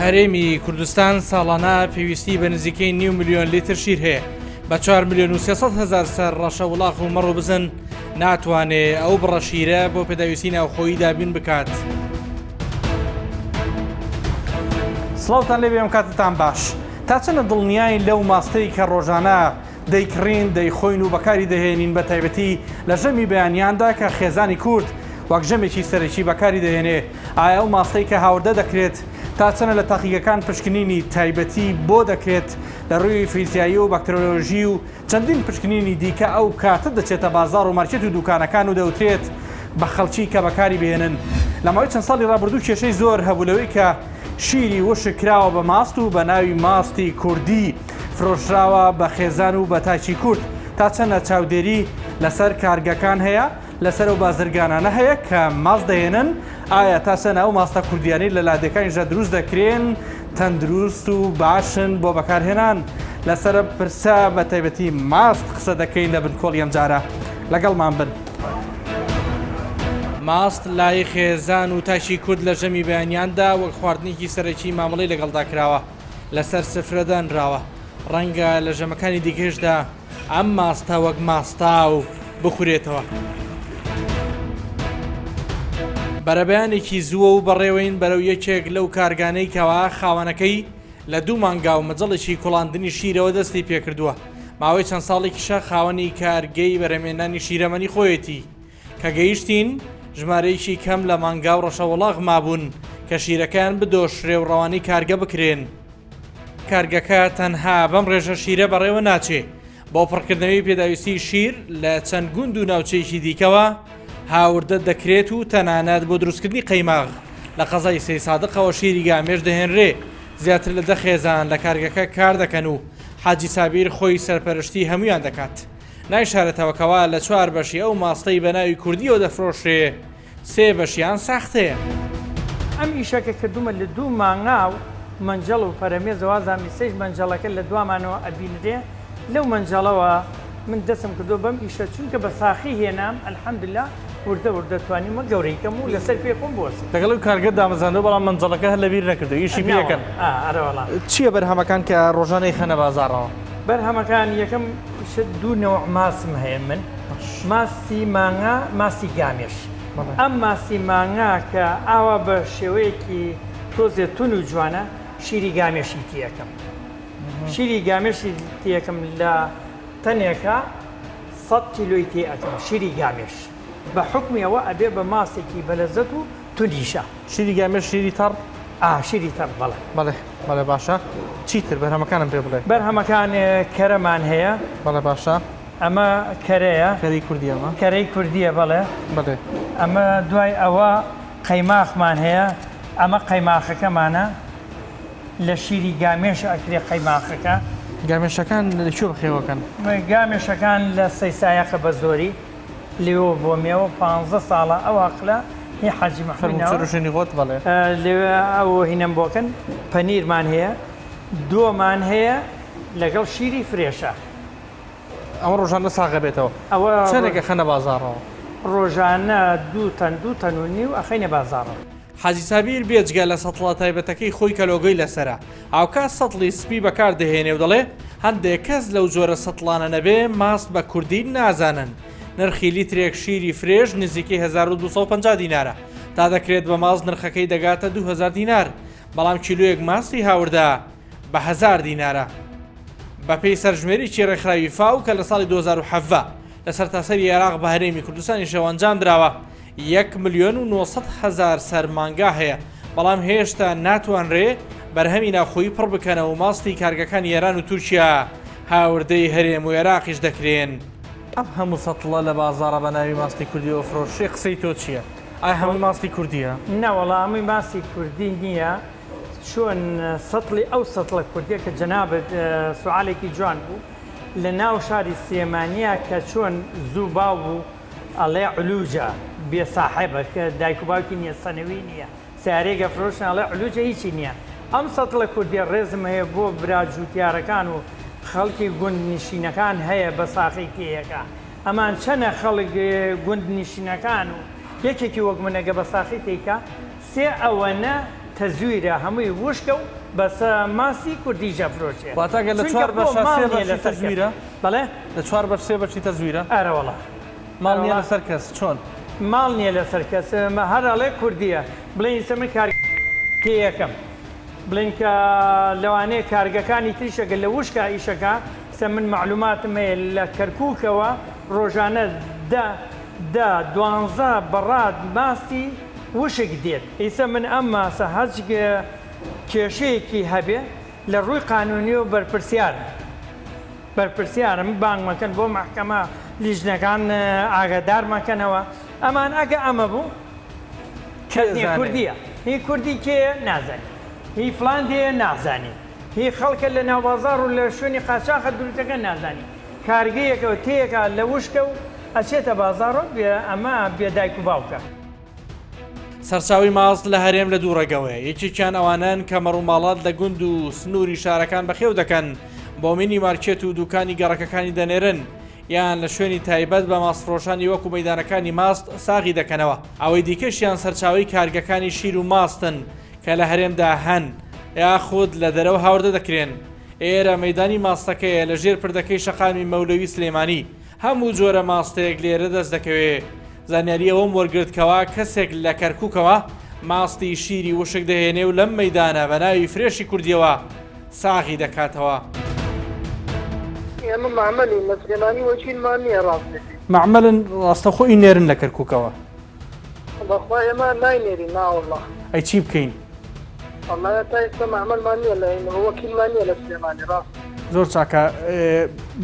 هەرێمی کوردستان ساڵانە پێویستی بە نزیکەی نیو ملیۆن لیتر شیر هەیە بە 4 ملیۆن و 300 هەزار سەر ڕەشە وڵاخ و مەڕ و بزن ناتوانێ ئەو بڕە شیرە بۆ پێداویستی ناوخۆیی دابین بکات. سڵاوتان لێبێ ئەم کاتتان باش تا چەنە دڵنیاین لەو ماستەی کە ڕۆژانە دەیکڕین، دەیخۆین و بەکاری دەهێنین بە تایبەتی لە ژەمی بەیانیاندا کە خێزانی کورد وەک ژەمێکی سەرەکی بەکاری دەهێنێ، ئایا ئەو ماستەی کە هاوردە دەکرێت تا چەنە لە تاقیگەکان پشکنینی تایبەتی بۆ دەکرێت لە ڕووی فیزیایی و بەکترۆلۆژی و چەندین پشکنینی دیکە ئەو کاتە دەچێتە بازاڕ و مارکێت و دوکانەکان و دەوترێت بە خەڵکی کە بەکاری بهێنن. لە ماوەی چەند ساڵی ڕابردوو کێشەی زۆر هەبوو لەوەی کە شیری وشک کراوە بە ماست و بە ناوی ماستی کوردی فرۆشراوە بە خێزان و بە تاکی کورد تا چەندە چاودێری لەسەر کارگەکان هەیە لەسەر ئەو بازرگانانە هەیە کە ماست دەهێنن ئایا تا چەند ئەو ماستە کوردیانەی لە لادێکانیشدا دروست دەکرێن تەندروست و باشن بۆ بەکارهێنان لەسەر ئەم پرسە بە تایبەتی ماست قسە دەکەین لە بنکۆڵی ئەمجارە لەگەڵمان بن. ماست لای خێزان و تاکی کورد لە ژەمی بەیانیاندا وەک خواردنێکی سەرەکی مامەڵەی لەگەڵدا کراوە، لەسەر سفرە دانراوە، ڕەنگە لە ژەمەکانی دیکەشدا ئەم ماستە وەک ماستاو بخورێتەوە. بەرەبەیانێکی زووە و بەڕێوەین بەرەو یەکێک لەو کارگانەی کەوا خاوەنەکەی لە دوو مانگا و مەجەڵێکی کوڵاندنی شیرەوە دەستی پێکردووە، ماوەی چەند ساڵێکیشە خاوەنی کارگەی بەرهەمهێنانی شیرەمەنی خۆیەتی. کە گەیشتین، ژمارەیەکی کەم لە مانگا و ڕەشەوڵاغ مابوون کە شیرەکەیان بدۆشرێ و ڕەوانەی کارگە بکرێن. کارگەکە تەنها بەم ڕێژە شیرە بەڕێوە ناچێ، بۆ پڕکردنەوەی پێداویستیی شیر لە چەند گوند و ناوچەیەکی دیکەوە هاوردە دەکرێت و تەنانەت بۆ دروستکردنی قەیماغ لە قەزای سەیسادقەوە شیری گامێش دەهێنرێ. زیاتر لە دە خێزان لە کارگەکە کار دەکەن و حاجی سابیر خۆی سەرپەرشتی هەموویان دەکات. نایشارێتەوە کەوا لە چوار بەشی ئەو ماستەی بە ناوی کوردییەوە دەفرۆشرێ، سێ بەشیان ساختەیە. ئەم ئیشە کە کردوومە لە دوو مانگا و مەنجەڵ و پەرەمێزە وازانم ئیستەیش مەنجەڵەکە لە دوامانەوە ئەبینرێ لەو مەنجەڵەوە من دەسم کردووە بەم ئیشە چونکە بە ساخی هێنام الحمدللە وردە وردە توانیومە گەورەی کەم و لەسەر پێ خۆم بوەستم. لەگەڵ ئەوی کارگەت دامەزراندووە بەڵام مەنجەڵەکە هەر لەبیر نەکردووە ئیشی پێ ئەکەن. ئا ئەرەوەڵا. چییە بەرهەمەکان کە ڕۆژانە ئەیخەنە بازاڕەوە؟ بەرهەمەکان یەکەم شت دوو نەوع ماسم هەیە من ماستی مانگا ماستی گامێش ئەم ماستی مانگا کە ئاوا بە شێوەیەکی تۆزێ تون و جوانە شیری گامێشی تێەکەم شیری گامێشی تێەکەم لە تەنێکە 100 کیلۆی تێ ئەکەم شیری گامێش بە حوکمی ئەوە ئەبێ بە ماستێکی بەلەزەت و توندیشە. شیری گامێش شیری تەڕ؟ ئا شیری تەڕ بەڵێ. بەڵێ بەڵێ باشە چیتر بەرهەمەکانم پێ بڵێ. بەرهەمەکان کەرەمان هەیە. بەڵێ باشە. ئەمە کەرەیە. کەرەی کوردیە ئەمە. کەرەی کوردیە بەڵێ. بەڵێ. ئەمە دوای ئەوە قەیماخمان هەیە ئەمە قەیماخەکەمانە لە شیری گامێش ئەکرێ قەیماخەکە. گامێشەکان لە کوێ بەخێوەکەن؟ گامێشەکان لە سەیسایەقە بە زۆری. لێوە بۆ مێوە پانزە ساڵە ئەو هەقلە هی حاجی مەحموود فەرموو ناوە. چۆرە شوێنی خۆت بەڵێ. لەوێ ئەو هینەم بۆکەن پەنیرمان هەیە دۆمان هەیە لەگەڵ شیری فرێشە. ئەوە ڕۆژانە ساغ ئەبێتەوە ئەوە چەنێک ئەخەنە بازاڕەوە؟ ڕۆژانە دوو تەن دوو تەن و نیو ئەخەینە بازاڕەوە. حاجی سابیر بێجگە لە سەتڵە تایبەتەکەی خۆی کە لۆگۆی لەسەرە، هاوکات سەتڵی سپی بەکار دەهێنێ و دەڵێ، هەندێک کەس لەو جۆرە سەتڵانە نەبێ ماست بە کوردی نازانن. نرخی لیترێک شیری فرێش نزیکەی 1250 دینارە، تا دەکرێت بە ماست نرخەکەی دەگاتە 2000 دینار، بەڵام کیلۆیەک ماستی هاوردە بە هەزار دینارە. بەپێی سەرژمێریی ڕێکخراوی فاو کە لە ساڵی 2017 لە سەرتاسەری عێراق بە هەرێمی کوردستانیشەوە ئەنجامدراوە، یەک ملیۆن و 900 هەزار سەر مانگا هەیە، بەڵام هێشتا ناتوانرێ بەرهەمی ناوخۆیی پڕ بکەنەوە و ماستی کارگەکانی ئێران و تورکیا هاوردەی هەرێم و عێراقیش دەکرێن. ئەم هەموو سەتڵە لە بازاڕە بە ناوی ماستی کوردیەوە فرۆشرێ قسەی تۆ چییە؟ ئایا هەمووی ماستی کوردییە؟ نەوەڵا هەمووی ماستی کوردی نییە چۆن سەتڵی ئەو سەتڵە کوردیە کە جەنابت سوعالێکی جوان بوو لە ناو شاری سلێمانیە کە چۆن زوو باو بوو ئەڵێ علوجە بێ ساحێبە کە دایک و باوکی نیە سەنەوی نیە سەیارەیەک ئەفرۆشن ئەڵێ علوجە هیچی نیە ئەم سەتڵە کوردیە ڕێزم هەیە بۆ برا جوتیارەکان و خەڵکی گوند نشینەکان هەیە بە ساخی تێیەکا ئەمان چەنە خەڵک گوند نشینەکان و یەکێکی وەک من ئەگە بە ساخی تێیکا سێ ئەوەنە. تەزویرە هەمووی وشکە و بەس ماسی کوردیش ئەفرۆشێ واتە گەر لە چونکە چوار بۆ بەشا ماڵ سێ نیە بەشی لەسەر کەس تەزویرە؟ بەڵێ؟ لە چوار بەش سێ بەشی تەزویرە؟ ئەرەوەڵا ماڵ نیە ئەرەوەڵا لەسەر کەس چۆن؟ ماڵ نیە لەسەر کەس هەر ئەڵێ کوردیە بڵێن ئیسە من کار تێیەکەم بڵێن کە لەوانەیە کارگەکانی تریش ئەگەر لە وشکا ئیشەکا ئیسە من مەعلوماتم هەیە لە کەرکوکەوە ڕۆژانە دە دە دوانزە بەڕاد ماستی وشک دێت ئیسە من ئەم ماسە هەچ کێشەیەکی هەبێ لە ڕووی قانونیەوە بەرپرسیارم بەرپرسیارم بانگ مەکەن بۆ مەحکەمە لیژنەکان ئاگادار مەکەنەوە ئەمان ئەگە ئەمە بوو کێ کەس نیە زانێ؟ کوردیە هی کوردی کێیە نازانی هی فلان دێیە نازانی هی خەڵکە لە ناوبازاڕ و لە شوێنی قاچاخە دروستەکەن نازانی کارگەیەکە و تێیەکا لە وشکە و ئەچێتە بازاڕ و بێ ئەمە بێ دایک و باوکە. سەرچاوەی ماست لە هەرێم لە دوو ڕێگەوەیە، یەکێکیان ئەوانەن کە مەڕوماڵات لە گوند و سنووری شارەکان بەخێو دەکەن، بۆ مینی مارکێت و دوکانی گەڕەکەکانی دەنێرن، یان لە شوێنی تایبەت بە ماستفرۆشانی وەکو مەیدانەکانی ماست ساغی دەکەنەوە، ئەوەی دیکەشیان سەرچاوەی کارگەکانی شیر و ماستن کە لە هەرێمدا هەن یاخود لە دەرەوە هاوردە دەکرێن. ئێرە مەیدانی ماستەکەیە لە ژێر پردەکەی شەقامی مەولەوی سلێمانی، هەموو جۆرە ماستێک لێرە دەست دەکەوێ. زانیاری ئەوەم وەرگرت کەوا کەسێک لە کەرکوکەوە ماستی شیری وشک دەهێنێ و لەم مەیدانە بە ناوی فرێشی کوردیەوە ساغی دەکاتەوە. ئێمە مەعمەلین لە سلێمانی وەکیلمان نییە ڕاست بێت. مەعمەلن ڕاستەخۆ ئینێرن لە کەرکوکەوە. بەخوا ئێمە ناینێرین ناوەڵا. ئەی چی بکەین؟ وەڵا تا ئێستا مەعمەلمان نییە لە وەکیلمان نییە لە سلێمانی ڕاست. زۆر چاکە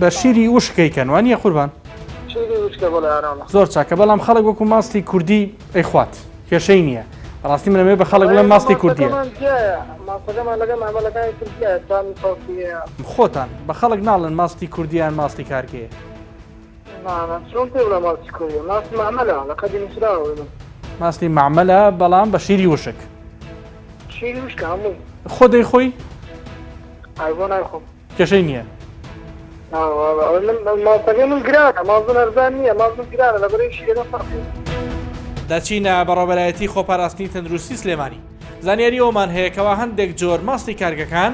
بە شیری وشک ئەیکەن وانییە قوربان؟ شیری وشکە بەڵێ ئارامە. زۆر چاکە بەڵام خەڵک وەکو ماستی کوردی ئەیخوات کێشەی نییە بەڕاستی من ئەمەوێ بە خەڵک بڵێم ماستی کوردیە. ماستەکەمان جیایە ماستەکەمان لەگەڵ مەعمەلەکانی تر جیایە تامی سەوتی هەیە. خۆتان بە خەڵک ناڵێن ماستی کوردیە یان ماستی کارگەیە؟ نا نا چۆن پێ بڵێم ماستی کوردیە ماستی مەعمەلە لە قەدی نووسراوە. ماستی مەعمەلە بەڵام بە شیری وشک. شیری وشکە هەمووی. خۆت دەیخۆی؟ ئای بۆ نایخۆم. کێشەی نییە. ماستەکەی من گرانە ماست من ئەرزان نییە ماست من گرانە لەبەرئەوەی شیرەکە فەرقی. دەچینە بەڕێوەبەرایەتی خۆپاراستنی تەندروستی سلێمانی زانیاری ئەوەمان هەیە کەوا هەندێک جۆر ماستی کارگەکان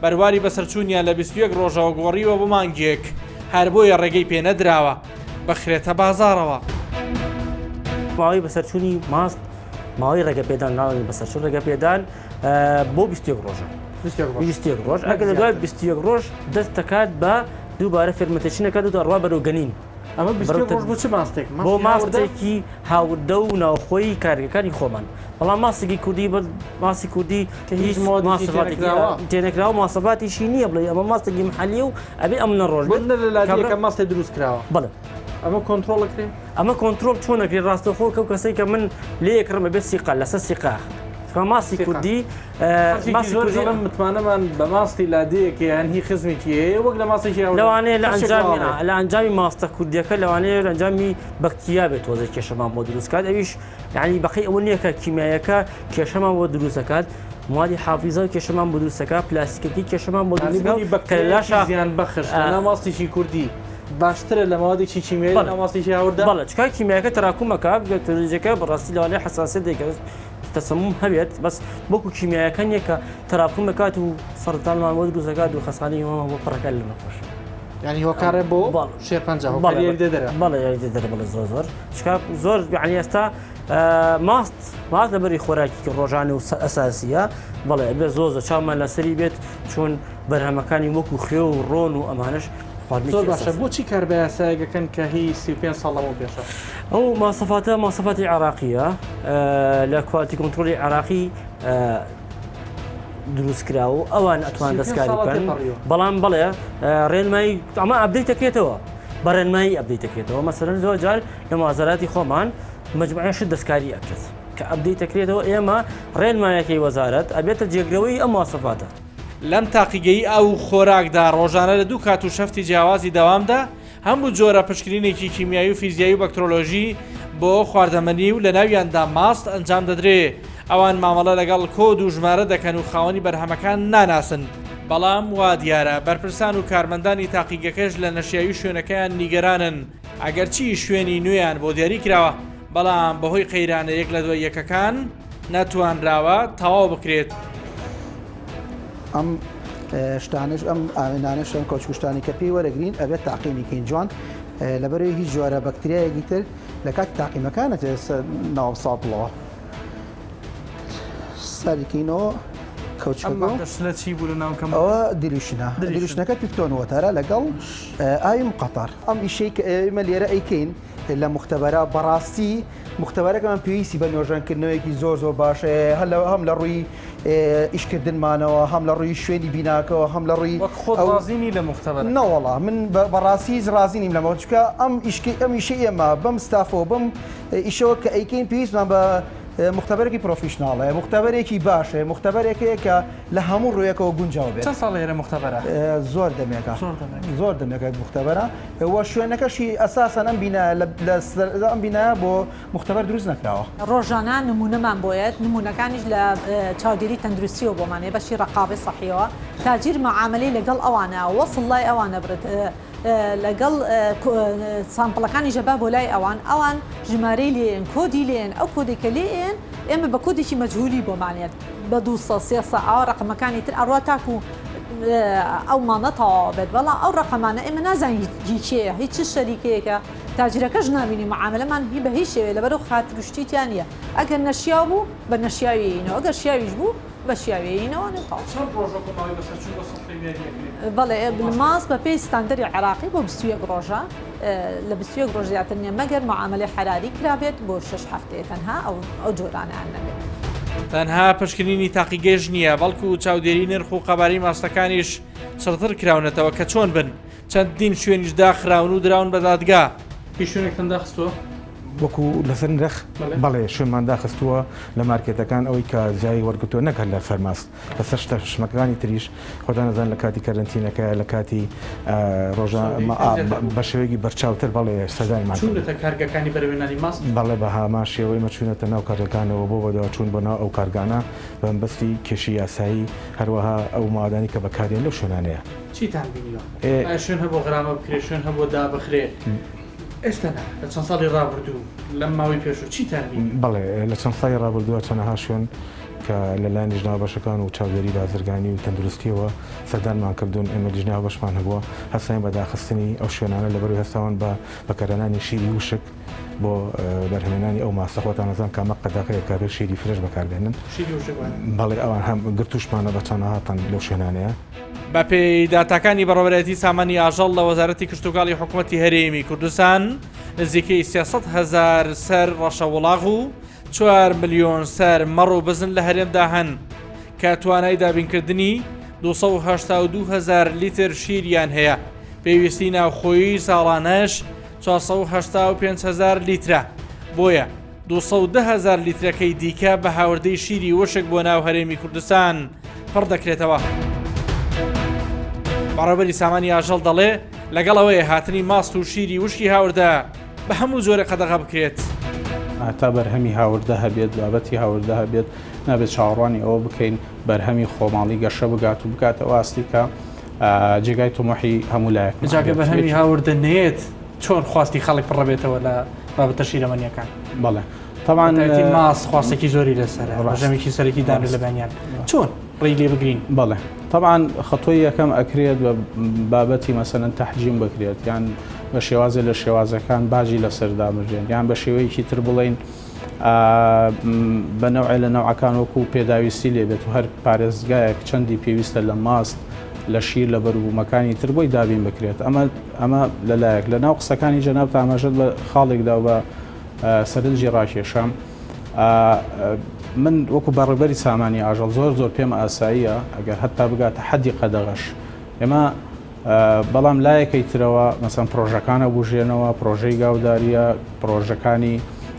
بەرواری بەسەرچوونیان لە 21 ڕۆژەوە گۆڕیوە بۆ مانگێک هەر بۆیە ڕێگەی پێ نەدراوە بخرێتە بازاڕەوە. ماوەی بەسەرچوونی ماست ماوەی ڕێگەپێدان ناڵێن بەسەرچوون ڕێگەپێدان بۆ 21 ڕۆژە 21 ڕۆژ ئەگەر لە دوای 21 ڕۆژ دەست دەکات بە دووبارە fermentation ەکات و دەڕوا بەرەو گەنین ئەمە 21 ڕۆژ بۆ چ ماستێک بۆ ماستێکی هاوردە و ناوخۆی کارگەکانی خۆمان بەڵام ماستێکی کوردی بە ماستی کوردی کە هیچ مۆدێکی تێنەکراوە ماسەفاتیشی نییە بڵێ ئەمە ماستێکی محلی و ئەبێ ئەم نە ڕۆژ لە لادیەکە ماستێ دروست کراوە بڵێ ئەمە کۆنترۆڵ کرێ ئەمە کۆنترۆڵ چۆن ئەکرێت ڕاستەوخۆ کەو کەسەی کە من لێ ئەکڕم ئەبێت سیقە لەسەر سیقە چونکە ماستی کوردی ماستی کوردی زۆر متمانەمان بە ماستی لادێیەک یان هی خزمێکی هەیە وەک لە ماستێکی هاوردە لەوانەیە لە ئەنجامی لە ئەنجامی ماستە کوردیەکە لەوانەیە لە ئەنجامی بەکتریا بێت تۆزێک کێشەمان بۆ دروست کات ئەویش یعنی بەقەی ئەوە نییە کە کیمیایەکە کێشەمان بۆ دروست دەکات موادی حافیزە کێشەمان بۆ دروست دەکات پلاستیکەکەی کێشەمان بۆ دروست دەکات کە لە لاشا زیان بەخش لە ماستێکی کوردی باشترە لە مەوادێکی کیمیایی لە ماستێکی هاوردە؟ بەڵێ چونکە کیمیایەکە تەراکوم ئەکات تەرجەکە بەڕاستی لەوانەیە حەساسیەتێک تەسەموم هەبێت بەس وەکو کیمیایەکە نییە کە تەراکوم دەکات و سەرەتانمان بۆ دروست دەکات و خەسانی هەمان بۆ پڕەکە لە نەخۆش یعنی هۆکارە بۆ شێرپەنجە هۆکاری یاریدەدەرە بەڵێ یاریدەدەرە بەڵێ زۆر زۆر چونکە زۆر یعنی ئێستا ماست ماست لەبەری خۆراکی ڕۆژانە و ئەساسیە بەڵێ ئەبێ زۆر زۆر چاومان لەسەری بێت چۆن بەرهەمەکانی وەکو خوێ و ڕۆن و ئەمانەش خواردنێکی زۆر باشە ئەساسی. بۆچی کار بە یاسایەک ئەکەن کە هی 35 ساڵ لەمەو پێشە؟ ئەو ماسەفاتە ماسەفاتی عێراقیە لە quality control ی عێراقی دروست کرا و ئەوان ئەتوان 35 دەستکاری ساڵە بکەن تێپەڕیوە. بەڵام بەڵێ ڕێنمایی ئەمە update دەکرێتەوە بە ڕێنمایی update دەکرێتەوە مەسەرەن زۆر جار لە مازەراتی خۆمان مجموعە شت دەستکاری ئەکرێت کە update دەکرێتەوە ئێمە ڕێنمایەکەی وەزارەت ئەبێتە جێگرەوەی ئەم ماسەفاتە. لەم تاقیگەی ئاو و خۆراکدا ڕۆژانە لە دوو کات و شەفتی جیاوازی دەوامدا هەموو جۆرە پشکنینێکی کیمیایی و فیزیایی و بەکترۆلۆژی بۆ خواردەمەنی و لەناویاندا ماست ئەنجام دەدرێ ئەوان مامەڵە لەگەڵ کۆد و ژمارە دەکەن و خاوەنی بەرهەمەکان ناناسن بەڵام وا دیارە بەرپرسان و کارمەندانی تاقیگەکەش لە نەشیاوی شوێنەکەیان نیگەرانن ئەگەرچی شوێنی نوێیان بۆ دیاری کراوە بەڵام بەهۆی قەیرانە یەک لە دوای یەکەکان. نەتوانراوە تەواو بکرێت. ئەم شتانەش ئەم ئاوێنانەش ئەم کەوچکوشتانی کە پێی وەرەگرین ئەبێت تاقیمی کەین جوان لەبەرەوەی هیچ جۆرە بەکتریایەکی تر لە کاتی تاقیمەکانە ناو ساپڵەوە ساریکەینەوە کەوچکەکە چی بوو لە ناو کەم ئەوە dilution ە dilution ەکە peptone water ە لەگەڵ ئاوی مقەتەر ئەم ئیشەی کە ئێمە لێرە ئەیکەین لە موختەبەرە بەڕاستی موختەبەرەکەمان پێویستی بە نۆژەنکردنەوەیەکی زۆر زۆر باش هەیە هەر لە هەم لە ڕووی ئیشکردنمانەوە هەم لە ڕووی شوێنی بیناکەوە هەم لە ڕووی وەک خۆت ڕازی نی لە موختەبەرەکە؟ نەوەڵا من بەڕاستی هیچ ڕازی نیم لەمەوە چونکە ئەم ئیشکەی ئەم ئیشەی ئێمە بەم ستافەوە بەم ئیشەوە کە ئەیکەین پێویستمان بە موختەبەرێکی professional ە موختەبەرێکی باش هەیە موختەبەرێک هەیە کە لە هەموو ڕوویەکەوە گونجاو بێت. چەند ساڵە ئێرە موختەبەرە؟ زۆر دەمێکە زۆر دەمێکە موختەبەرە. وە شوێنەکەشی ئەساسەن ئەم بینایە لە ئەم بینایە بۆ موختەبەر دروست نەکراوە. ڕۆژانە نمونەمان بۆیەت نمونەکانیش لە چاودێری تەندروستیەوە بۆمان هەیە بەشی ڕەقابەی سەحیەوە تاجیر مەعامەلەی لەگەڵ ئەوانە وەسڵ لای ئەوانە برد لەگەڵ sample ەکانیش ئەبا بۆ لای ئەوان ئەوان ژمارەی لێن کۆدی لێن ئەو کۆدێک کە لێن ئێمە بە کۆدێکی مەجهولی بۆمان یەت بە 200 300 ئاوا ڕەقەمەکانی تر ئەڕوا تاکو ئەو مانە تەواو بێت بەڵام ئەو ڕەقەمانە ئێمە نازانین هی کێیە هی چ شەریکەیەکە تاجرەکەش نابینی معاملەمان هی بە هیچ شێوەیە لەبەرو خاتر و شتی تیا نییە ئەگەر نەشیاو بوو بە نەشیاوی یەینەوە ئەگەر شیاویش بوو بە شیاوی یەینەوە تەواو. چەند ڕۆژە بۆ ماوەی بەسەرچوون بۆ سەتڵی وێری ئەکرێت؟ بەڵێ ماست بە پێی ستاندەری عێراقی بۆ 21 ڕۆژە لە 21 ڕۆژ زیاتر نییە مەگەر معاملەی حەراری کرابێت بۆ شەش هەفتەیە تەنها ئەو ئەو جۆرانەیان نەبێت. تەنها پشکنینی تاقیگەیش نییە، بەڵکو چاودێری نرخ و قەبارەی ماستەکانیش چڕتر کراونەتەوە کە چۆن بن، چەندین شوێنیش داخراون و دراون بە دادگا. هیچ شوێنێکتان داخستووە؟ وەکو لەسەر نرخ؟ بەڵێ شوێنمان داخستووە لە مارکێتەکان ئەوەی کە زیای وەرگرتووە نەک هەر لەسەر ماست لەسەر شتە شمەکانی تریش خۆتان ئەزانن لە کاتی کەرەنتینەکە لە کاتی ڕۆژە بە شێوەیەکی بەرچاوتر بەڵێ سەردانمان چوونەتە کارگەکانی بەرهەمهێنانی ماست؟ بەڵێ بە هەمان شێوە ئێمە چوونەتە ناو کارگەکانەوە بۆ بەدواچوون بۆ ناو ئەو کارگانە بە مەبەستی کێشی یاسایی هەروەها ئەو مادانەی کە بەکاردێن لەو شوێنانەیە. چیتان بینیوە؟ ئایا شوێن هەبووە غەرامە بکرێ، شوێن هەبووە دابخرێ؟ ئێستا نا، لە چەند ساڵی ڕابردوو، لەم ماوەی پێشوو چیتان بینی؟ بەڵێ، لە چەند ساڵی ڕابردووە چەنەها شوێن کە لە لایەن لیژنە هاوبەشەکان و چاودێری بازرگانی و تەندروستییەوە سەردانمان کردوون، ئێمە لیژنەی هاوبەشمان هەبووە، هەستاین بە داخستنی ئەو شوێنانە لەبەرئەوەی هەستاون بە بەکارهێنانی شیری وشک بۆ بەرهەمهێنانی ئەو ماستە، خۆتان ئەزان کە ئەمە قەدەغەیە کە ئەبێ شیری fresh بەکاربێنن. شیری وشک وایە؟ بەڵێ ئەوان هەم گرتووشمانە بە چەنەها تەن لەو شوێنانەیە. بەپێی داتاکانی بەڕێوەبەرایەتی سامانی ئاژەڵ لە وەزارەتی کشتوکاڵی حکومەتی هەرێمی کوردستان، نزیکەی 300 هەزار سەر ڕەشە وڵاغ و 4 ملیۆن سەر مەڕ و بزن لە هەرێمدا هەن کە توانای دابینکردنی 282 هەزار لیتر شیریان هەیە، پێویستی ناوخۆیی ساڵانەش 485 هەزار لیترە، بۆیە 210 هەزار لیترەکەی دیکە بە هاوردەی شیری وشک بۆ ناو هەرێمی کوردستان پڕ دەکرێتەوە. بەڕێوەبەری سامانی ئاژەڵ دەڵێ لەگەڵ ئەوەیە هاتنی ماست و شیری وشکی هاوردە بە هەموو جۆرە قەدەغە بکرێت. تا بەرهەمی هاوردە هەبێت، بابەتی هاوردە هەبێت، نابێت چاوەڕوانی ئەوە بکەین بەرهەمی خۆماڵی گەشە بگات و بگاتە ئەو ئاستی کە جێگای تموحی هەموو لایەکمان جا گەر بێت. بەرهەمی هاوردە نەیەت چۆن خواستی خەڵک پڕەبێتەوە لە بابەتە شیرەمەنیەکان؟ بەڵێ تەبعەن بەتایبەتی ماست خواستێکی زۆری لەسەرە، ڕژەمێکی سەرەکی دانرێت لە بەیانیان، چۆن ڕێی لێ بگرین؟ بەڵێ تەبعەن خەتۆی یەکەم ئەکرێت بە بابەتی مەسەلەن تەحجیم بکرێت یان بە شێوازێ لە شێوازەکان باجی لەسەر دابنرێن یان بە شێوەیەکی تر بڵێین بە نەوعێ لە نەوعەکان وەکو پێداویستی لێ بێت و هەر پارێزگایەک چەندی پێویستە لە ماست لە شیر لە بەروبوومەکانی تر بۆی دابین بکرێت ئەمە ئەمە لەلایەک لە ناو قسەکانی جەنابت ئاماژەت بە خاڵێکدا و بە سەرنجی ڕاکێشام من وەکو بەڕێبەری سامانی ئاژەڵ زۆر زۆر پێم ئاساییە ئەگەر هەتا بگاتە حەدی قەدەغەش ئێمە بەڵام لایەکەی ترەوە مەسەن پرۆژەکانە بژێنەوە پرۆژەی گاوداریە پرۆژەکانی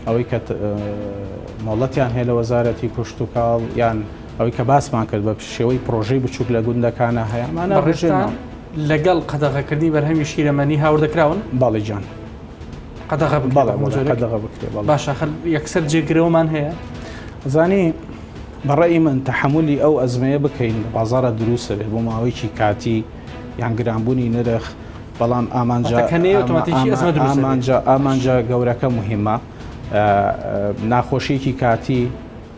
ئەوەی کە مۆڵەتیان هەیە لە وەزارەتی کوشت و کاڵ یان ئەوەی کە باسمان کرد بە شێوەی پرۆژەی بچووک لە گوندەکانە هەیە ئەمانە بەڕێزتان لەگەڵ قەدەغەکردنی بەرهەمی شیرەمەنی هاوردەکراون؟ بەڵێ گیان. قەدەغە بکرێ بەڵێ بەڵێ قەدەغە بکرێ بەڵێ. باشە خەل یەکسەر جێگرەوەمان هەیە؟ زانی بە ڕەئی من تەحەمولی ئەو ئەزمەیە بکەین لە بازاڕا دروست ئەبێت بۆ ماوەیەکی کاتی یان گرانبوونی نرخ بەڵام ئامانجە واتە کە نەیە ئۆتۆماتیکی ئەزمە دروست ئەبێت. ئامانجە ئامانجە گەورەکە موهیمە ناخۆشیەکی کاتی.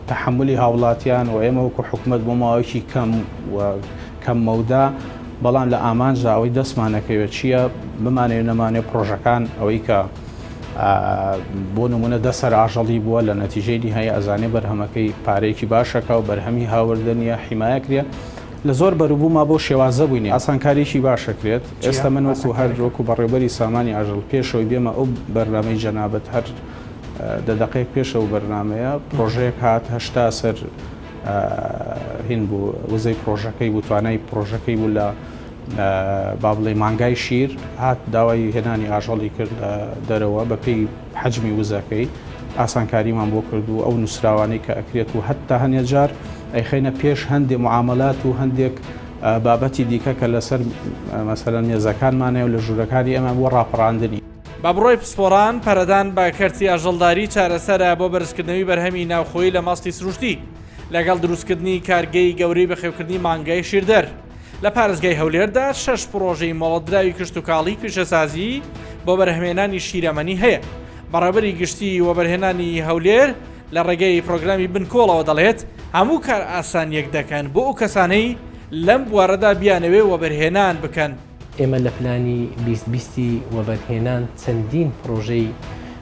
تەحەمولی هاوڵاتیان و ئێمە وەکو حکومەت بۆ ماوەیەکی کەم و کەم مەودا، بەڵام لە ئامانجدا ئەوەی دەستمان نەکەوێت چییە، بمانەوێت نەمانەوێت پڕۆژەکان ئەوەی کە بۆ نمونە دە سەر ئاژەڵی بووە لە نەتیجەی نیهایی ئەزانێ بەرهەمەکەی پارەیەکی باشەکە و بەرهەمی هاوردە نییە حیمایە کرێ لە زۆر بەروبووما بەو شێوازە بووینێ ئاسانکاریی باشەکرێت ئێستا من وەکو هەر وەکو بەڕێوبەری سامانی ئاژەڵ پێشەوەی بێمە ئەو بەرنامەی جەنابت هەر دە دەقەیەک پێش ئەو بەرنامەیە پرۆژەیەک هات 80 سەر هین بوو وزەی پرۆژەکەی بوو توانای پرۆژەکەی بوو لە با بڵێ مانگای شیر هات داوای هێنانی ئاژەڵی کرد لە دەرەوە بە پێی حەجمی وزەکەی ئاسانکاریمان بۆ کرد و ئەو نووسراوانەی کە ئەکرێت و هەتا هەنێ جار ئەیخەینە پێش هەندێ معاملات و هەندێک بابەتی دیکە کە لەسەر مەسەلەن مێزەکانمانەیە و لە ژوورەکانی ئێمە بۆ ڕاپەڕاندنی. بە بڕوای پسپۆڕان، پەرەدان بە کەرتی ئاژەڵداری چارەسەرە بۆ بەرزکردنەوی بەرهەمی ناوخۆیی لە ماستی سروشتی، لەگەڵ دروستکردنی کارگەی گەورەی بەخێوکردنی مانگای شیردەر. لە پارێزگای هەولێردا شەش پڕۆژەی مۆڵەتدراوی کشتوکاڵی پیشەسازی بۆ بەرهەمهێنانی شیرەمەنی هەیە. بەڕێوەبەری گشتیی وەبەرهێنانی هەولێر لە ڕێگەی پرۆگرامی بنکۆڵەوە دەڵێت، هەموو کارئاسانییەک دەکەن بۆ ئەو کەسانەی لەم بوارەدا بیانەوێ وەبەرهێنان بکەن. ئێمە لە پلانی 20 بیستی وەبەرهێنان چەندین پڕۆژەی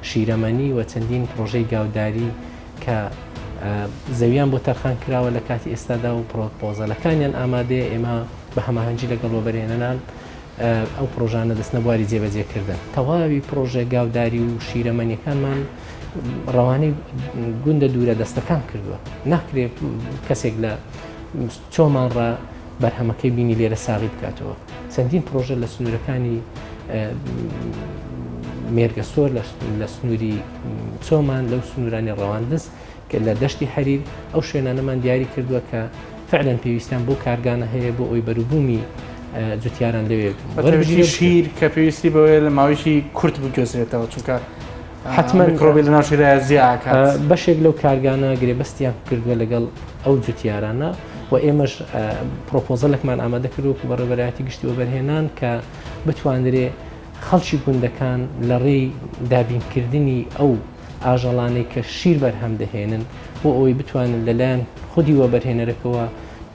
شیرەمەنی و چەندین پڕۆژەی گاوداری کە زەویان بۆ تەرخان کراوە لە کاتی ئێستادا و پرۆپۆزەلەکانیان ئامادەیە، ئێمە بە هەماهەنگی لەگەڵ وەبەرهێنەران ئەو پڕۆژانە دەچنە بواری جێبەجێکردن. تەواوی پڕۆژە گاوداری و شیرەمەنیەکانمان ڕەوانەی گوندە دوورە دەستەکان کردووە. ناکرێت کەسێک لە چۆمان ڕا بەرهەمەکەی بینی لێرە ساغی بکاتەوە. چەندین پڕۆژە لە سنوورەکانی مێرگەسۆر لە سنووری چۆمان لەو سنوورانی ڕەواندز کە لە دەشتی حەریر ئەو شوێنانەمان دیاری کردووە کە فعلەن پێویستیان بۆ کارگانە هەیە بۆ ئەوی بەروبوومی جوتیاران لەوێ وەربگیرێت. شیر کە پێویستی بەوەیە لە ماوەیەکی کورت بگوێزرێتەوە چونکە حتمما میکرۆبی لە ناو شیرایە زیاکات. بەشێک لەو کارگانە گرێبەستیان کردووە لەگەڵ ئەو جوتیارانە و ئێمەش پرۆپۆزەلێکمان ئامادە کردووە وەکو بەڕێوەبەرایەتی گشتی وەبەرهێنان کە بتوانرێ خەڵکی گوندەکان لە ڕێی دابینکردنی ئەو ئاژەڵانەی کە شیر بەرهەم دەهێنن بۆ ئەوەی بتوانن لەلایەن خودی وەبەرهێنەرەکەوە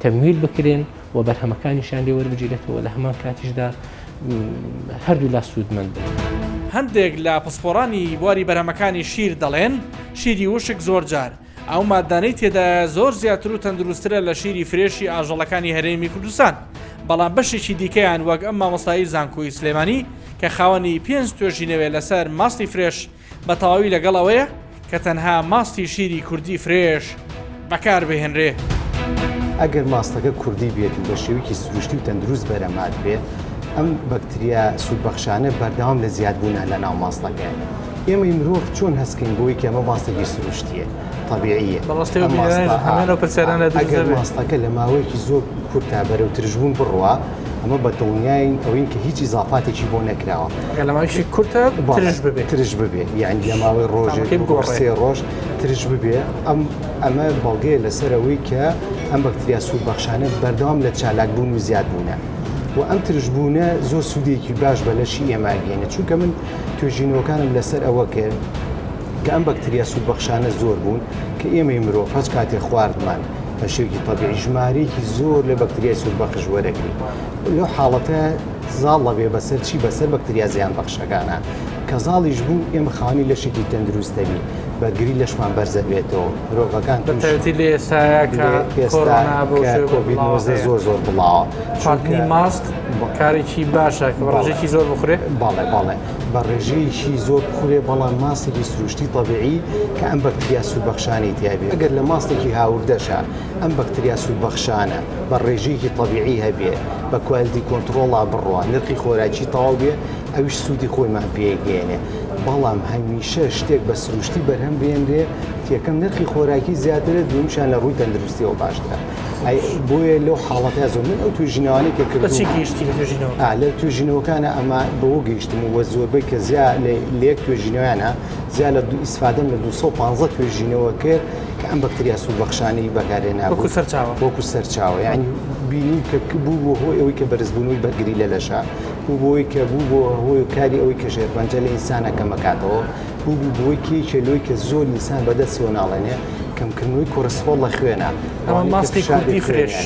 تەمویل بکرێن و بەرهەمەکانیشیان لێ وەربگیرێتەوە لە هەمان کاتیشدا هەردوولا سوودمەند بن. هەندێک لە پسپۆڕانی بواری بەرهەمەکانی شیر دەڵێن، شیری وشک زۆرجار ئەو ماددانەی تێدایە زۆر زیاتر و تەندروستترە لە شیری فرێشی ئاژەڵەکانی هەرێمی کوردستان، بەڵام بەشێکی دیکەیان وەک ئەم مامۆستایەی زانکۆی سلێمانی کە خاوەنی پێنج توێژینەوەیە لەسەر ماستی فرێش بە تەواوی لەگەڵ ئەوەیە کە تەنها ماستی شیری کوردی فرێش بەکار بهێنرێ. ئەگەر ماستەکە کوردی بێت و بە شێوەیەکی سروشتی و تەندروست بەرهەمات بێت، ئەم بەکتریا سوودبەخشانە بەردەوام لە زیادبوونە لە ناو ماستەکە. ئێمەی مرۆڤ چۆن هەست کەین بەوەی کە ئەمە ماستێکی سروشتییە، تەبیعییە؟ بەڕاستی ئەو بینەرانیش هەمان ئەو پرسیارانە دروست ئەگەر دەبێت. ماستەکە لە ماوەیەکی زۆر کورتا بەرەو ترشبوون بڕوا، ئەمە بە دڵنیاین ئەوەین کە هیچ ئیزافاتێکی بۆ نەکراوە. ئەگەر لە ماوەیەکی کورتا ترش ببێ. ترش ببێ یانی لە ماوەی ڕۆژێک تامەکەی دوو ڕۆژ بگۆڕێ. سێ ڕۆژ ترش ببێ ئەم ئەمە بەڵگەیە لەسەر ئەوەی کە ئەم بەکتریا سوودبەخشانە بەردەوام لە چالاکبوون و زیادبوونە و ئەم ترشبوونە زۆر سوودێکی باش بە لەشی ئێمە ئەگەیەنێت چونکە من توێژینەوەکانم لەسەر ئەوە کرد کە ئەم بەکتریا سوودبەخشانە زۆر بوون کە ئێمەی مرۆڤ هەچ کاتێ خواردمان بە شێوەیەکی تەبیعی ژمارەیەکی زۆر لە بەکتریای سوودبەخش وەرەگرین لەو حاڵەتە زاڵ دەبێ بەسەر چی بەسەر بەکتریا زیانبەخشەکانە کە زاڵیش بوو ئێمە خاوەنی لەشێکی تەندروست دەبین بەرگری لەشمان بەرزەبێتەوە مرۆڤەکان بە تایبەتی لە ئێستایا کە کۆرۆنا بەو شێوە کۆڤید بڵاوە 19 هەیە. زۆر زۆر بڵاوە خواردنی چونکە ماست کارێکی باشە کە بە ڕێژەیەکی زۆر بخورێ. بەڵێ بەڵێ بە ڕێژەیەکی زۆر بخورێ بەڵام ماستێکی سروشتی تەبیعی کە ئەم بەکتریا سوودبەخشانەی تیابێ ئەگەر لە ماستێکی هاوردەشا ئەم بەکتریا سوودبەخشانە بە ڕێژەیەکی تەبیعی هەبێ بە quality control ا بڕوا نرخی خۆراکی تەواو بێ ئەویش سوودی خۆیمان پێگەیەنێ بەڵام هەمیشە شتێک بە سروشتی بەرهەم بێنرێ یەکەم نرخی خۆراکی زیاترە دووەمیشیان لە ڕووی تەندروستیەوە باشترە ئەی بۆیە لەو حاڵەتە زۆر من ئەو توێژینەوانەی کە بە چی کردوومە گەیشتی لە توێژینەوەکان؟ ئا لە توێژینەوەکانە ئەمە بەوە گەیشتم و زۆربەی کە زیا لە لە یەک توێژینەوەیانە زیا لە دوو ئیسفادەم لە 215 توێژینەوە کرد کە ئەم بەکتریا سوودبەخشانەی بەکارهێنابوو وەکو سەرچاوە وەکو سەرچاوە یعنی بینیم کە بوو بۆ هۆی ئەوەی کە بەرزبوونەوەی بەرگری لە لەشە بوو بۆی کە بوو بۆ هۆی کاری ئەوەی کە شێرپەنجە لە ئینسانە کەمەکاتەوە بوو بوو بۆی کێکێ لۆی کە زۆر ئینسان بەدەستەوە ناڵێنێ. کەمکردنەوەی کۆرسترۆڵ لە خوێنە. ئەمە ماستی کوردی fresh.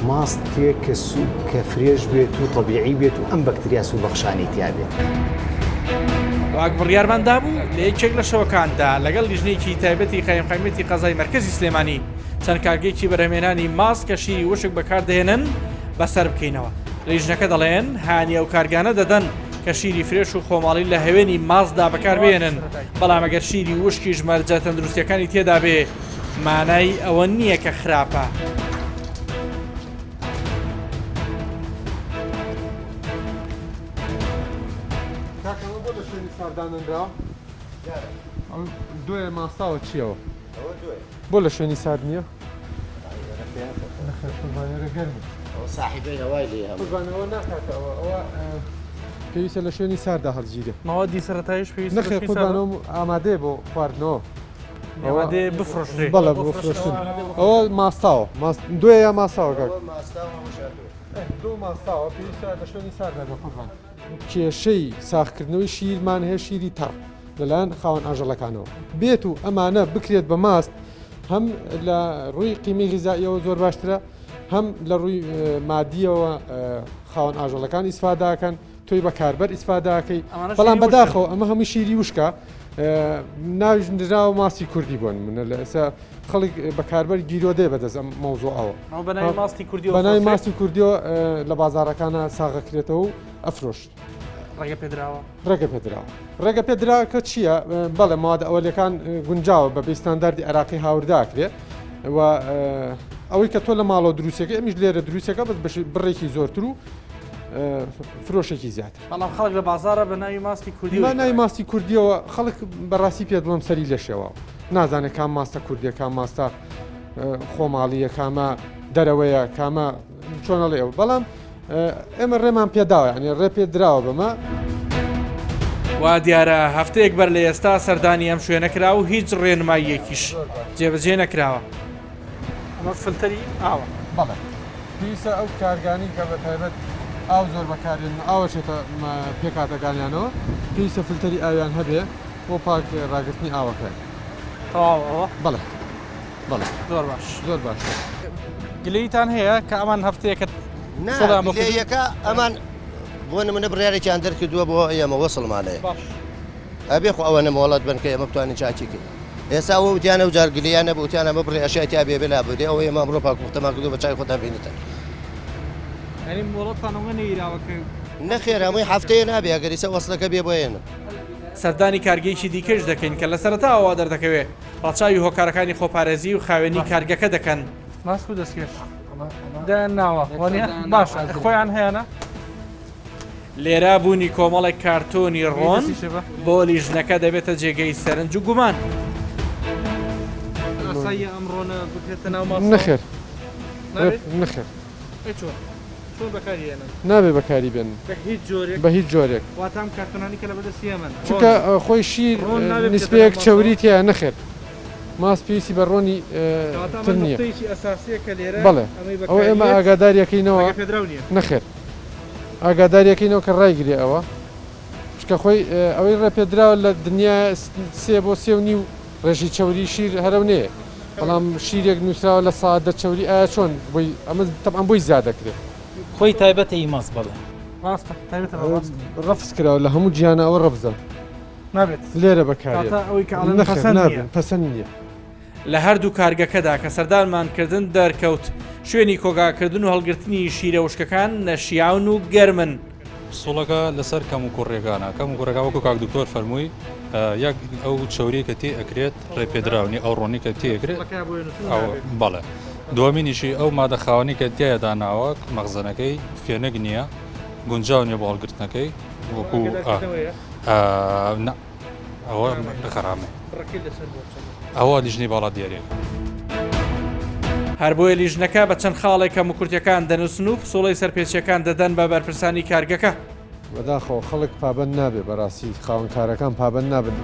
ماستێک کە سوود کە fresh بێت و تەبیعی بێت و ئەم بەکتریا سوودبەخشانەی تیا بێت. وەک بڕیارمان دابوو لە یەکێک لە شەوەکاندا لەگەڵ لیژنەیەکی تایبەتی قایمقامیەتی قەزای مەرکەزی سلێمانی چەند کارگەیەکی بەرهەمێنانی ماست کە شیری وشک بەکاردەهێنن بەسەر بکەینەوە. لیژنەکە دەڵێن هانی ئەو کارگانە دەدەن کە شیری fresh و خۆماڵی لە هەوێنی ماستدا بەکاربهێنن، بەڵام ئەگەر شیری وشکیش مەرجە تەندروستیەکانی تێدابێ مانای ئەوە نییە کە خراپە. بۆ لە شوێنی سارد نییە؟ پێویستە لە شوێنی ساردا هەڵگیرێ. مەوادی سەرەتاییش پێویستە لە نەخێر شوێنی ساردا؟ قوربان ئەو ئامادەیە بۆ خواردنەوە. ئامادەیە بفرۆشرێ. بەڵێ بۆ فرۆشتن. ئەوە ماستاوە. ماست دۆیە یا ماستاوە کاک؟ دۆ ماستاوە پێویستە لە شوێنی ساردا بێ قوربان. کێشەی ساغکردنەوەی شیرمان هەیە شیری تەڕ لەلایەن خاوەن ئاژەڵەکانەوە بێت و ئەمانە بکرێت بە ماست هەم لە ڕووی قیمەی غیزاییەوە زۆر باشترە هەم لە ڕووی مادیەوە خاوەن ئاژەڵەکان ئیسفاداکەن تۆی بەکاربەر ئیسفاداکەی بەڵام بەداخەوە ئەمە هەمووی شیری وشکە ناویش نراوە ماستی کوردی بۆن منە لە ئێستا خەڵک بەکاربەر گیرۆدەیە بەدەست ئەم مەوزوعەوە بەناوی ماستی کوردیەوە لە بازاڕەکانە ساغەکرێتەوە و ئەفرۆشت. ڕێگە پێدراوە؟ ڕێگە پێدراوە. ڕێگە پێدراوەکە چییە؟ بەڵێ مواد ئەوەلیەکان گونجاوە بە پێی ستانداردی عێراقی هاورداکرێ و ئەوەی کە تۆ لە ماڵەوە دروستەکە ئەمیش لێرە دروستەکە بەس بەشی بڕێکی زۆرتر و فرۆشێکی زیاتر. بەڵام خەڵک لە بازاڕە بە ناوی ماستی کوردیەوە بە ناوی ماستی کوردیەوە خەڵک بەڕاستی پێت بڵێم سەری لێ شێواوە نازانێت کام ماستە کوردیە کام ماستە خۆماڵیە کامە دەرەوەیە کامە چۆنەڵێ ئەو بەڵام ئێمە ڕێمان پێداوە یعنی ڕێ پێ دراوە بەمە. وا دیارە هەفتەیەک بەر لە ئێستا سەردانی ئەم شوێنە کرا و هیچ ڕێنماییەکیش جێبەجێ نەکراوە. ئەمە فلتەری ئاوە. بەڵێ پێویستە ئەو کارگانەی کە بە تایبەت ئاو زۆر بەکارێنن ئاو ئەچێتە پێکهاتەکانیانەوە پێویستە فلتەری ئاویان هەبێ بۆ پاک ڕاگرتنی ئاوەکەیان. تەواو ئەوە؟ بەڵێ بەڵێ. زۆر باش. زۆر باش. گلەییتان هەیە کە ئەمان هەفتەیەکە نا سڵیان بۆ کردوون؟ گلەییەکە ئەمان بۆ نمونە بڕیارێکیان دەرکردووە بۆ ئێمە وەسڵمان هەیە. باش. ئەبێ خۆ ئەوەنە مۆڵەت بن کە ئێمە بتوانین چاکی کەین. ئێستا ئەوە وتیان ئەو جار گلەییان نەبوو وتیان ئەمە بڕی ئەشیای تیا بێ بێ لاببرێ ئەوە ئێمە ئەمڕۆ پاک و پوختەمان کردووە بە چاوی خۆتان بینیتان. یانی مۆڵەتتان ئەوە نەیراوە کە. نەخێر هەمووی هەفتەیە نابێ ئەگەر ئیسە وەسڵەکە بێ بۆ ئێنم. سەردانی کارگەیەکی دیکەش دەکەین کە لە سەرەتاوە وا دەردەکەوێ ڕەچاوی هۆکارەکانی خۆپارێزی و خاوێنی کارگەکە دەکەن. ماسک و دەستکێش دایان ناوە وانیە؟ باشە خۆیان هەیانە؟ لێرە بوونی کۆمەڵێک کارتۆنی ڕۆن بۆ لیژنەکە دەبێتە جێگەی سەرنج و گومان. ئاساییە ئەم ڕۆنە بکرێتە ناو ماستەوە؟ نەخێر نەخێر. ئەی چۆن؟ چۆن بەکاری هێنن؟ نابێ بەکاری بێنن. بە هیچ جۆرێک؟ بە هیچ جۆرێک. واتە ئەم کارتۆنانەی کە لەبەردەستی ئێمەن ڕۆنن؟ چونکە خۆی شیر ڕۆن نابێ بچێتە ناو نیسبەیەک ماستەوە؟ چەوری تیایە نەخێر ماست پێویستی بە ڕۆنی کەواتە ئەمە تر نییە. نوقتەیەکی ئەساسییە کە لێرە بەڵێ ئەمەی ئەوە ئێمە بەکاریێت ئاگاداری ئەکەینەوە ڕێگە پێدراو نییە. نەخێر ئاگاداری ئەکەینەوە کە ڕایگرێ ئەوە چونکە خۆی ئەوەی ڕێپێدراوە لە دنیا سێ بۆ سێ و نیو ڕێژەی چەوری شیر هەرەو نەیە بەڵام شیرێک نووسراوە 10% چەوری ئایا چۆن بۆی ئەمە تەبعەن بۆی زیاد دەکرێت. خۆی تایبەتە ئی ماست بەڵێ. ڕاستە تایبەتە بە ماست. ڕەفز کراوە لە هەموو جیهانا ئەوە ڕەفزە. نابێت. لێرە بەکارێت. واتە ئەوەی کە ئەڵێن نەخێر پەسەند نییە. نابێت پەسەند نییە. لە هەردوو کارگەکەدا کە سەردانمان کردن دەرکەوت شوێنی کۆگاکردن و هەڵگرتنی شیرە وشکەکان نەشیاون و گەرمن. پسوڵەکە لەسەر کەموکوڕیەکانە، کەموکوڕیەکان وەکو کاک دکتۆر فەرمووی یەک ئەو چەوریەی کە تێ ئەکرێت ڕێپێدراو نیە، ئەو ڕۆنەی کە تێ ئەکرێت بەڵێ، دووەمینیشی ئەو مادە خاوانەی کە تیایا داناوە مەخزەنەکەی فێنک نییە، گونجاو نیە بۆ هەڵگرتنەکەی وەکو نا. ئەوە غەرامەیە. بڕەکەی لەسەر بۆ چەندە؟ ئەوە لیژنەی باڵا دیاریەکە. هەر بۆیە لیژنەکە بە چەند خاڵێک کەموکورتیەکان دەنووسن و پسوڵەی سەرپێچیەکان دەدەن بە بەرپرسانی کارگەکە. بەداخەوە خەڵک پابەند نابێ بەراستی خاوەن کارەکان پابەند نابن.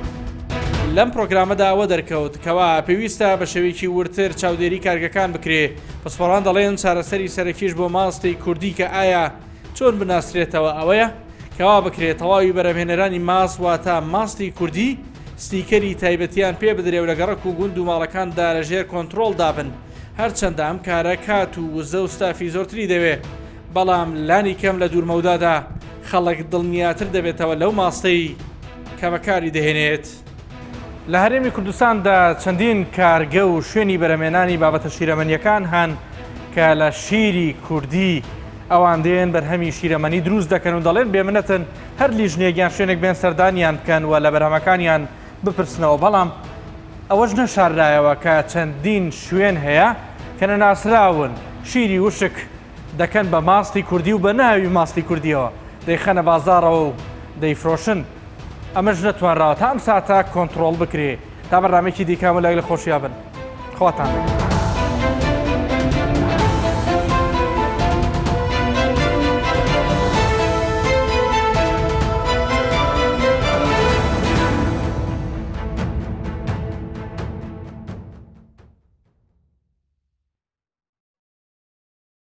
لەم پرۆگرامەدا ئەوە دەرکەوت کەوا پێویستە بە شێوەیەکی وردتر چاودێری کارگەکان بکرێ، پسپۆڕان دەڵێن چارەسەری سەرەکیش بۆ ماستی کوردی کە ئایا چۆن بناسرێتەوە ئەوەیە کەوا بکرێت تەواوی بەرهەمهێنەرانی ماست واتە ماستی کوردی. ستیکەری تایبەتیان پێ بدرێ و لە گەڕەک و گوند و ماڵەکاندا لە ژێر کۆنترۆڵدا بن، هەرچەندە ئەم کارە کات و وزە و ستافی زۆرتری دەوێ، بەڵام لانی کەم لە دوورمەودادا خەڵک دڵنیاتر دەبێتەوە لەو ماستەی کە بەکاری دەهێنێت. لە هەرێمی کوردستاندا چەندین کارگە و شوێنی بەرهەمێنانی بابەتە شیرەمەنییەکان هەن کە لە شیری کوردی ئەوان دێن بەرهەمی شیرەمەنی دروست دەکەن و دەڵێن بێمنەتن هەر لیژنەیەک یان شوێنێک بێن سەردانیان بکەن و لە بەرهەمەکانیان بپرسنەوە بەڵام ئەوەش نەشاررایەوە کە چەندین شوێن هەیە کە نەناسراون شیری وشک دەکەن بە ماستی کوردی و بە ناوی ماستی کوردیەوە دەیخەنە بازاڕەوە و دەیفرۆشن ئەمەش نەتوانراوە تا ئەم ساتە کۆنتڕۆڵ بکرێ تا بەرنامەیەکی دیکە هەموو لایەک لە خۆشیا بن خواتان لەگەڵ.